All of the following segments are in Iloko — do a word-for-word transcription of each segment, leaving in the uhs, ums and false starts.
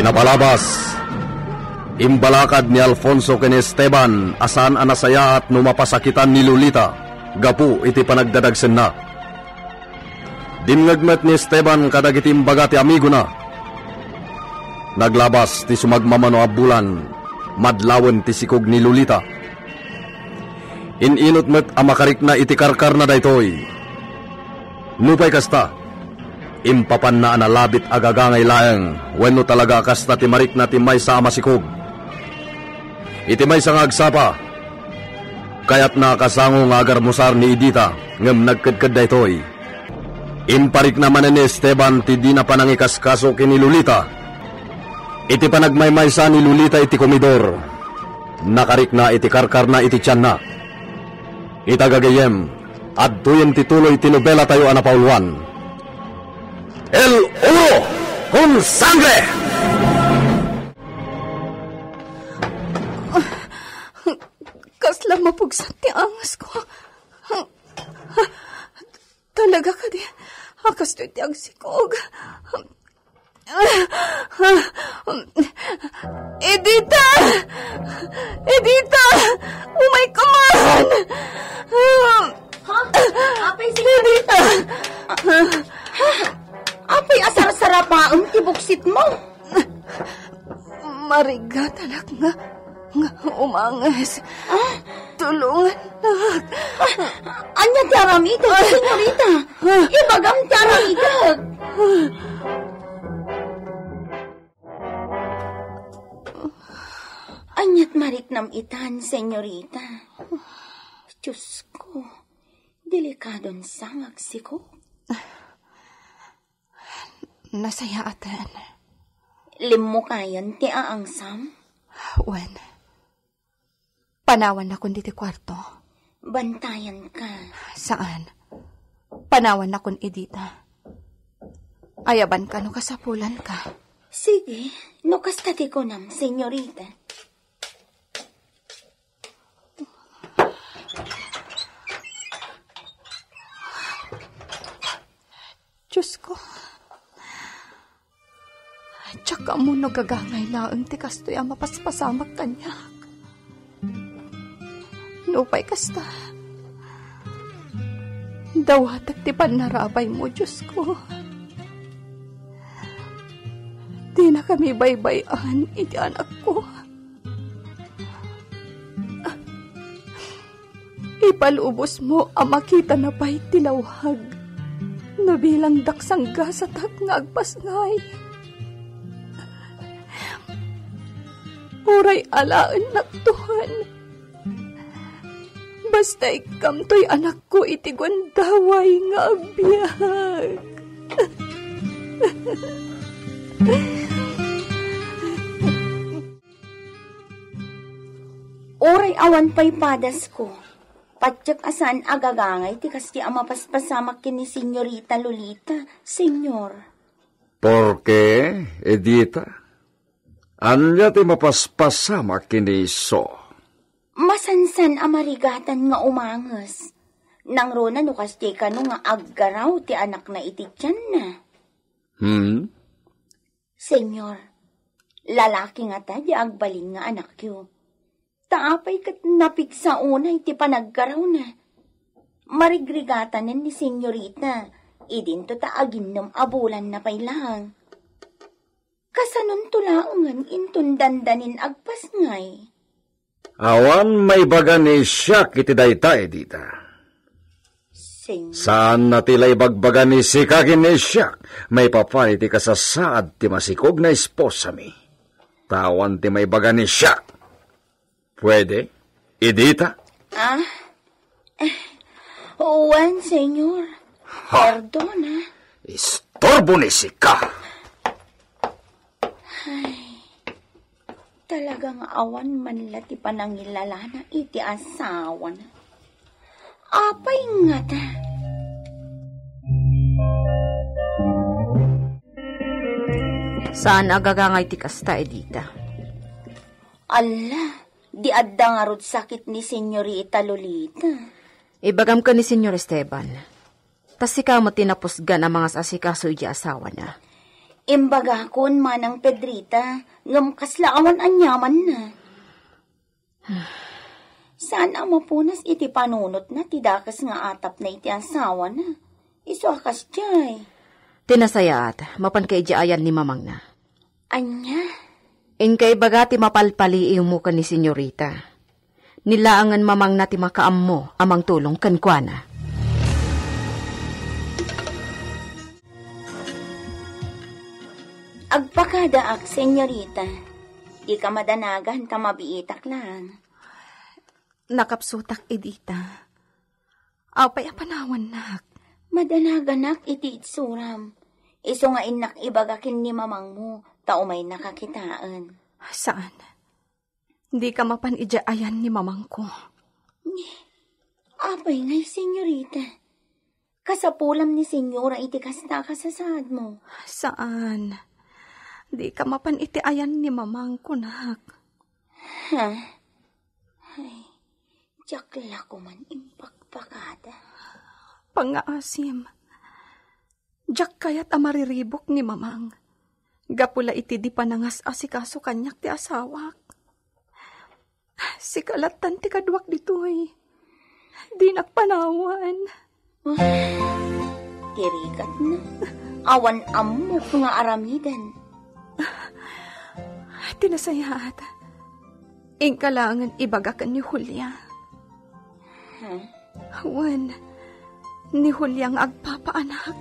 Napalabas, imbalakad ni Alfonso ken ni Esteban a saan a nasayaat no mapasakitan ni Lolita gapu iti panagdadagsenna. Dimngeg met ni Esteban kadagiti imbaga ti amigona. Naglabas ti sumagmamano a bulan, madlawen ti sikog ni Lolita. In-inut met a makarikna iti karkarna daytoy. Nupay kasta, impapanna a nalabit a gagangay laeng wenno talaga a kasta ti marikna ti maysa a masikog. Iti maysa nga agsapa, kayatna a kasango nga agarmusar ni Edita ngem nagkedked daytoy. Imparikna manen ni Esteban ti dina panangikaskaso ken ni Lolita. Iti panagmaymaysa ni Lolita iti komidor, nakarikna iti karkarna iti tianna. Ita gagayyem, adtoyen ti tuloy ti nobelatayo a napauluan. El Oro con Sangre! Kasla mapugsat ti angasko. Talaga kadi a kastoy ti agsikog? Edita! Edita! Umay ka man! Ha? Apay, señorita! Ha? Apay a sarsarapaem ti buksitmo? Marigatanak nga, nga umanges. Ah? Tulungannak. Ah, ania ti aramidek, señorita? Ibagam ti aramidek. Aniat mariknam itan, señorita? Diosko, delikadon sa nga agsikog. Nasayaaten. Limmukayen ti aangsam? Wen. Panawannakon diti kuarto. Bantayanka. Saan. Panawannakon, Edita. Ayabanka no kasapulanka. Sige, no kasta ti kunam, señorita. Diosko, diak ammo no gagangay laeng ti kastoy a mapaspasamak kaniak. Nupay kasta, dawatek ti pannarabaymo, Diosko. Dinakami baybay-an iti anakko. Ipalubosmo a makitana pay ti lawag no bilangdak sanggasatak nga agpasngay. Uray alaennakton, basta ikkamtoy anakko iti gundaway nga agbiag. Uray awan pay padasko, patiek a saan a gagangay ti kasdi a mapaspasamak ken ni Señorita Lolita, Señor. Porke, Edita, ania ti mapaspasamak ken ni isu? Masansan a marigatan nga umanges. Nangruna no kasdi kano nga aggaraw ti anakna iti tianna. Hmm? Señor, lalaki ngata di agbalin nga anakyo. Ta apay ket napigsa unay ti panaggarawna? Marigrigatanen ni Señorita, idinto ta aginnom a bulanna pay laeng. Kasanonto laengen inton dandanin agpasngay? Awan maibaga ni siak iti dayta, Edita. Sen- Saanna ti la ibagbaga ni sika ken ni siak maipapan iti kasasaad ti masikog nga esposami. Ta awan ti maibaga ni siak. Pwede, Edita? Ah? Eh, wen, Señor. Ha? Perdona. Istorbo ni sika. Ay, talaga nga awan man la ti panangilalana iti asawana. Apay ngata? Saan a gagangay ti kasta, Edita. Alla, di adda ngarud sakit ni Señorita Lolita. Ibagam ken ni Señor Esteban. Ta sika met ti napusgan a mangas-asikaso iti asawana. Imbagakon, Manang Pedrita, ngem kasla awan aniamanna. Saan a mapunas iti panunotna ti dakes nga atapna iti asawana. Isu a kasdiay. Ti nasayaat, mapanka idiay ayan ni mamangna. Ania? Inka ibaga ti mapalpaliiwmo ken ni Senyorita. Ni laengen mamangna ti makaammo a mangtulong kenkuana. Agpakadaak, Senyorita. Dika madanagan ta mabiitak laeng. Nakapsutak, Edita. Apay a panawannak? Madanaganak iti itsuram. Isu nga innak ibaga ken ni mamangmo, ta umaynaka kitaen. Saan? Dika mapan idiay ayan ni mamangko. Ni, apay ngay, Senyorita? Kasapulam ni Senyora iti kasta a kasasaadmo. Saan? Dika mapan iti ayan ni mamangko, nak. Ha? Ay, diak la koman impakpakada. Pangngaasim. Diak kayat a mariribuk ni mamang. Gapu la iti di panangas-asikaso kaniak ti asawak. Sika lattan ti kaduak ditoy. Dinak panawan. Ah, ti rikatna. Awan ammok nga aramiden. Ti nasayaat, inka laengen ibaga ken ni Julia. Ha? Wen, ni Julia nga agpapaanak.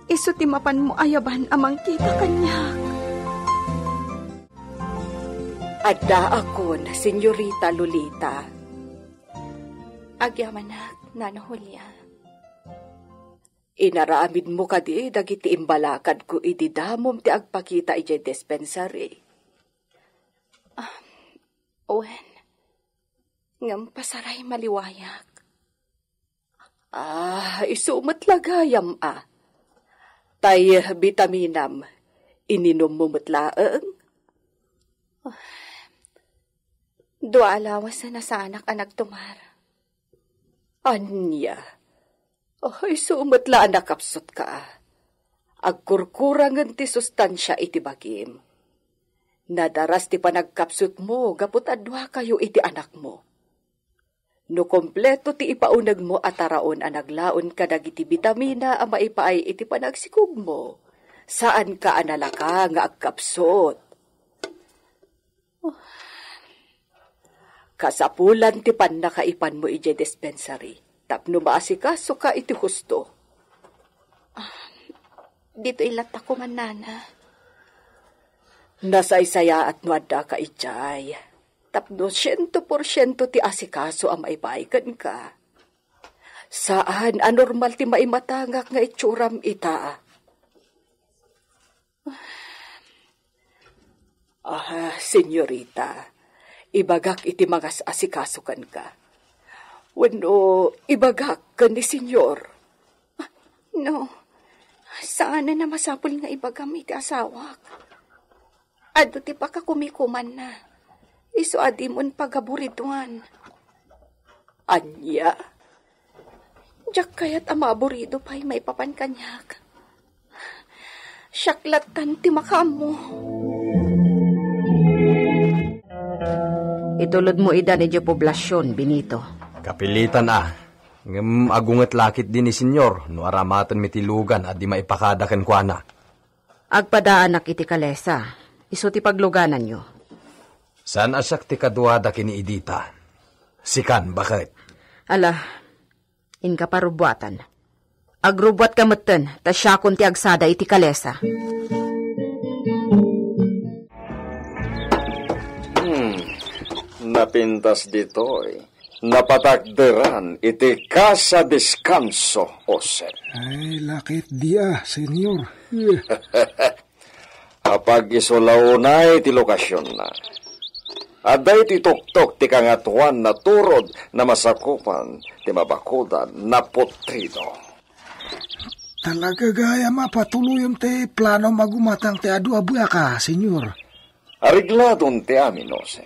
Isu ti mapanmo ayaban a mangkita kaniak. Addaakon, Senyorita Lolita. Agyamanak, Nana Julia. Inaramidmo kadi dagiti imbalakadko idi damom ti agpakita idiay dispensary? Ah, wen, ngem pasaray maliwayak. Ah, isu met la gayam a. Tay bitaminam, ininummo met laeng? Dua a lawas a nasaanak a nagtumar. Ania? Oh, isu met la a nakapsutka. Agkurkurangen ti sustansia iti bagim. Nadaras ti panagkapsutmo gapu ta duakayo iti anakmo. No kompleto ti ipaunegmo a taraon a naglaon kadagiti bitamina a maipaay iti panagsikogmo, saanka a nalaka nga agkapsut. Kasapulan ti pannakaipanmo idiay dispensary tapno maasikasoka iti husto. Ah, ditoy latta koman, Nana. Nasaysayaat no addaka idiay. Tapno siento por siento ti asikaso a maipaay kenka. Saan a normal ti maimatangak nga itsuram ita. Ah, senyorita, ibagak iti mangas-asikaso kenka. Wenno ibagak ken ni senyor. No, saanen a masapul nga ibagam iti asawak. Adu ti pakakumikumanna. Isu a dimon pagaburiduan. Ania? Diak kayat a maaburido pay maipapan kaniak. Siak lattan ti makaammo. Itulodmo idan idiay poblasion, Benito. Kapilitan a. Ngem agunget la ketdi ni senyor no aramatenmi ti lugan a di maipakada kenkuana. Agpadaanak iti kalesa. Isu ti paglugananyo. Saan a siak ti kaduada ken ni Edita. Sikan, baket. Ala, inka parubbuatan. Agrubbuatka metten, ta siakon ti agsada iti kalesa. Hmm, napintas ditoy. Napatakderan iti Casa Descanso, Jose. Ay, la ketdi a, senyor. Apag-isu la unay ti lokasionna. Adda iti tuktok ti Kangatoan a Turod a masakupan ti mabakudan a Potrero. Talaga gayam a patuloyem ti planom a gumatang ti adu a buyak, senyor. Aregladon ti amin, Jose.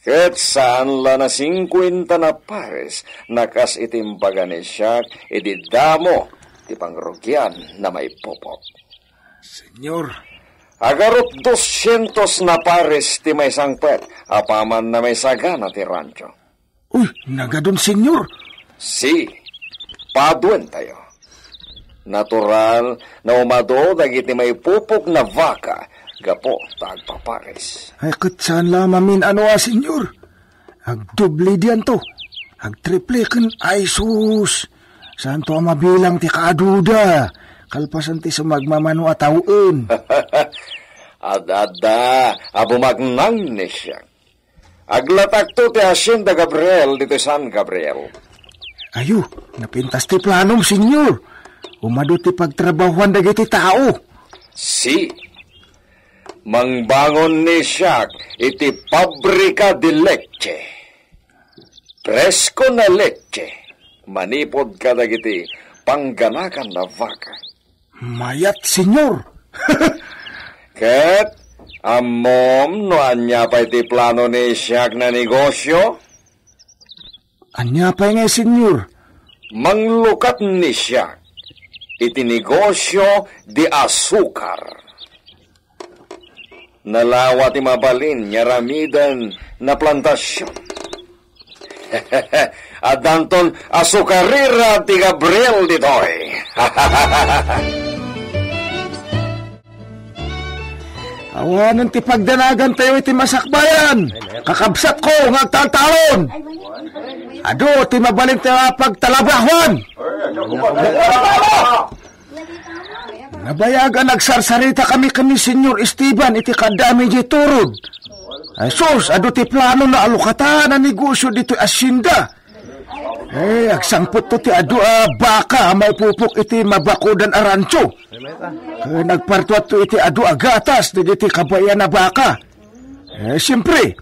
Ket saan la a singkuenta a pares a kas iti imbaga ni Jack idi damo ti pangrugian na maipupok. Señor. Agarop doscientos na pares ti maisangpet apaman na maisagana ti rancho. Uy, nagadun, Señor. Si, paduentayo. Natural na umadu dagiti maipupok na baka gapu ta agpapares. Ay, ket saan la mamin-ano a, Señor? Agdoble dianto. Agtriple ken, ay sus! Saanto a mabilang ti kaaduda, kalpasan ti sumagmamano a tawen. Ad-adda a bumaknang ni siak. Aglatakto ti Hacienda Gabriel ditoy San Gabriel. Ayo, napintas ti planom, Señor. Umadu ti pagtrabahuan dagiti tao. Si, mangbangon ni siak iti pabrika de leche. Presko na leche, manipod kadagiti pangganakan na baka. Mayat, Señor. Ket, ammom no ania pay ti plano ni siak na negosyo? Ania pay ngay, Señor? Manglukat ni siak iti negosyo di asukar. Nalawa ti mabalin nga aramiden na plantasion. Addanton asukarera ti Gabriel ditoy. Awanen ti pagdanagantayo iti masakbayan, kakabsatko nga agtaltalon. Adu ti mabalintayo a pagtalabahuan. Nabayag a nagsarsarita kami ken ni Señor Esteban iti kaddami idiay turod. Ay sus, adu ti planona a lukatan a negosyo ditoy hacienda. Eh, agsangpetto ti adu a baka a maipupok iti mabakudan a rancho. Ken agpartuatto iti adu a gatas dagiti kabaelan a baka. Eh, siempre,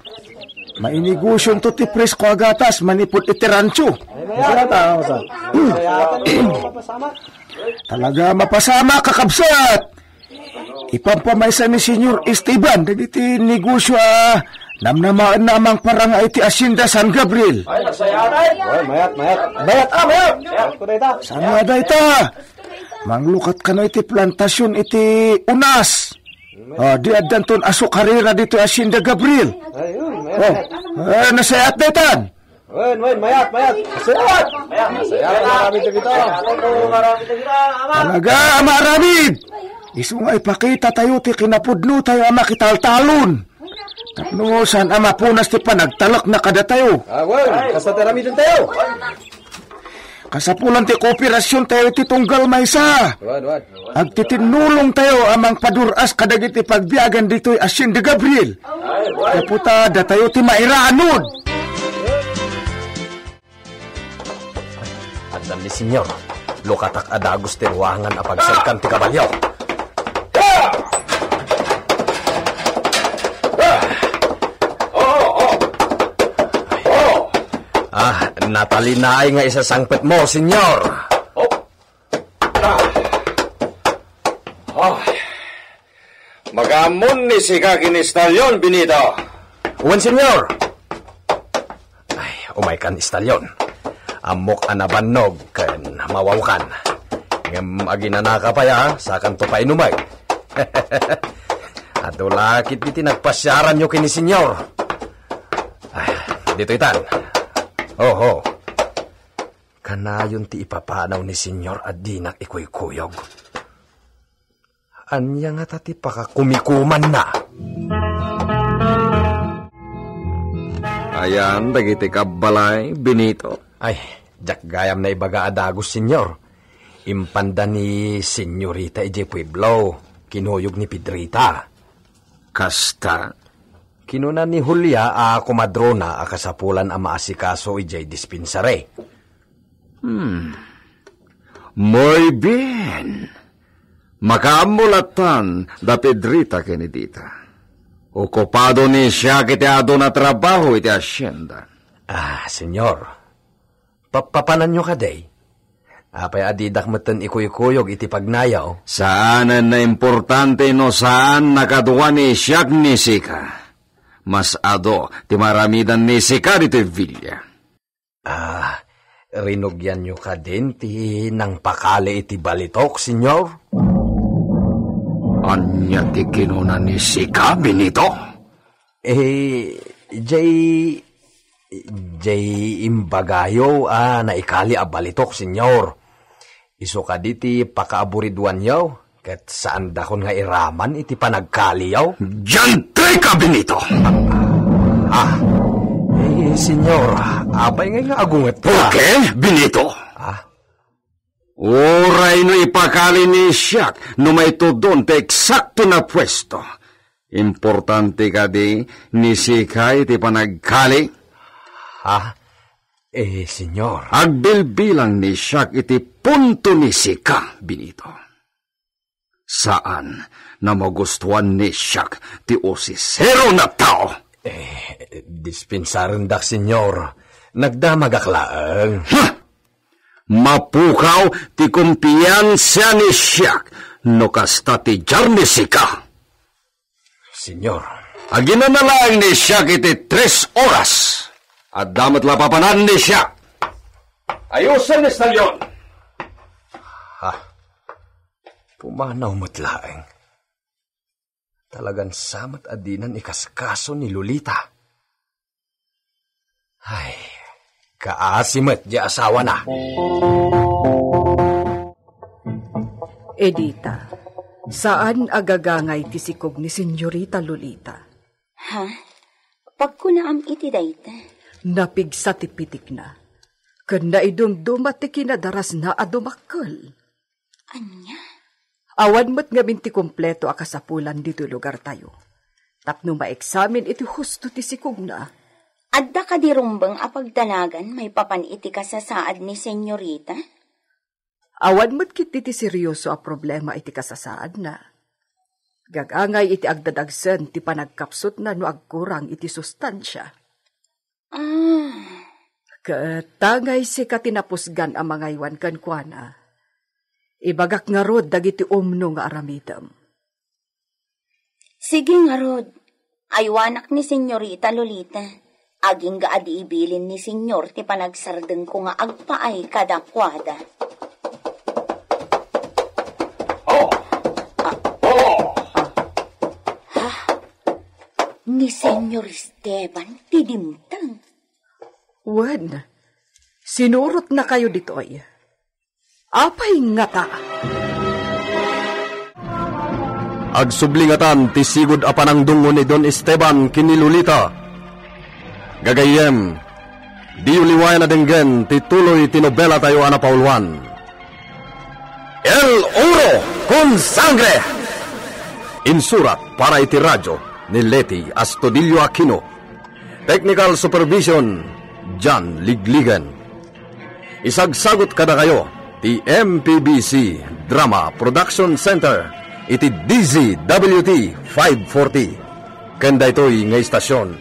mainegosyonto ti presko a gatas manipud iti rancho. Talaga mapasamak, kakabsat! Ipampamaysa ni Señor Esteban dagiti negosyo a namnamaenna a mangparanga iti Hacienda San Gabriel. Ay, mayat, mayat. Mayat, ah, mayat! Mayat ko dayta. Saan nga dayta? Manglukat kano iti plantasion iti unas. Ah, di addanton asukarera ditoy Hacienda Gabriel. Ay, uy, mayat, mayat. Eh, nasayaat daytan. Wen, wen, mayat, mayat. Mayat. Mayat, mayat, mayat. Talaga, maaramid. Isu nga ipakitatayo ti kinapudnotayo a makitaltalon. Tapno saan a mapunas ti panagtalekna kadatayo. Ah, wen, kasta ti aramidentayo. Kasapulan ti kooperasiontayo iti tunggal maysa. Wen, wen. Agtitinnulongtayo a mangpadur-as kadagiti pagbiagan ditoy Hacienda Gabriel. Gapu ta datayo ti mairanod. Addan ni Señor, lukatak a dagus ti ruangan a pagserkan ti kabalio. Ah, natalinaay nga isasangpetmo, Señor. Ah. Ay. Makaammon ni sika ken ni Estalion, Benito? Wen, Señor. Ay, umaykan, Estalion. Ammok a nabannog ken mawawkan. Ngem aginanaka pay a, sakanto painumek. Adu la ketdi ti nagpasiaranyo ken ni Señor. Ay, ditoy tan. Oho. Kanayon ti ipapanaw ni Señor a dinak ikuykuyog. Ania ngata ti pakakumikumanna? Ayan dagiti kabbalay, Benito. Ay, diak gayam naibaga a dagus, Señor. Impanda ni Señorita idiay pueblo, kinuyog ni Pedrita. Kasta? Kinuna ni Julia a komadrona a kasapulan a maasikaso idiay dispensary. Hmm. Muy bien. Makaammo lattan da Pedrita ken ni Dita. Okupado ni siak iti adu a trabaho iti hacienda. Ah, Señor. Pappapananyo kadi? Apay a didak metten ikuykuyog iti pagnayaw? Saanen nga importante no saan a kadua ni siak ni sika. Mas adu ti maaramidan ni sika ditoy villa. Ah, rinugianyo kadin ti nangpakali iti balitok, Señor? Ania ti kinuna ni sika, Benito? Eh, jay, jay imbagayo a naikali a balitok, Señor. Isu kadi ti pakaaburiduanyo, ket saandakon nga iraman iti panagkaliyo. Diantoy ka, Benito! Ah, eh, Señor, apay ngay nga agunget ka? Porke, Benito? Ah? Uray no ipakali ni siak no maitudon ti eksakto na puesto. Importante kadi ni sika iti panagkali? Ha? Eh, Señor. Agbilbilang ni siak iti punto ni sika, Benito. Saan na magustuan ni siak ti usisero na tao. Eh, dispensarendak, Señor. Nagdamagak laeng. Ha! Mapukaw ti kumpiyansa ni siak no kasta ti diar ni sika. Señor. Aginana laeng ni siak iti tres oras. Adda met la papanan ni siak. Ayusen ni Stalyon. Ha? Pumanaw met laeng. Talagan sa met a dinan ikaskaso ni Lolita. Ay, kaasi met di asawana. Edita, saan a gagangay ti sikog ni Senyorita Lolita. Ha? Pagkunaam iti dayta. Napigsa ti pitikna. Ken naidumduma ti kinadarasna a dumakkel. Ania? Awan met ngamin ti kompleto a kasapulan ditoy lugartayo. Tapno maeksamin iti husto ti sikogna. Adda kadi rumbeng a pagdanagan maipapan iti kasasaad ni Senyorita? Awan met ketdi ti serioso a problema iti kasasaadna. Gagangay iti agdadagsen ti panagkapsutna no agkurang iti sustansia. Ah. Ket ta ngay sika ti napusgan a mangaywan kenkuana, ibagak ngarud dagiti umno nga aramidem. Sige ngarud, aywanak ni Senyorita Lolita. Agingga a di ibilin ni Senyor ti panagsardengko nga agpaay kadakuada. Oh! Oh! Ha? Ni Senyor Esteban ti dimteng. Wen, sinurotnakayo ditoy. Apay ngata? Agsubli ngatan ti sigud a panangdungngo ni Don Esteban ken ni Lolita. Gagayyem, diyo liwayan a denggen ti tuloy ti nobelatayo a napauluan. El Oro con Sangre! Insurat para iti radyo ni Leti Astudillo Aquino. Technical supervision, John Ligligan. Isagsagut kadakayo ti M P B C Drama Production Center iti D Z W T five forty. Ken daytoy nga istasyon,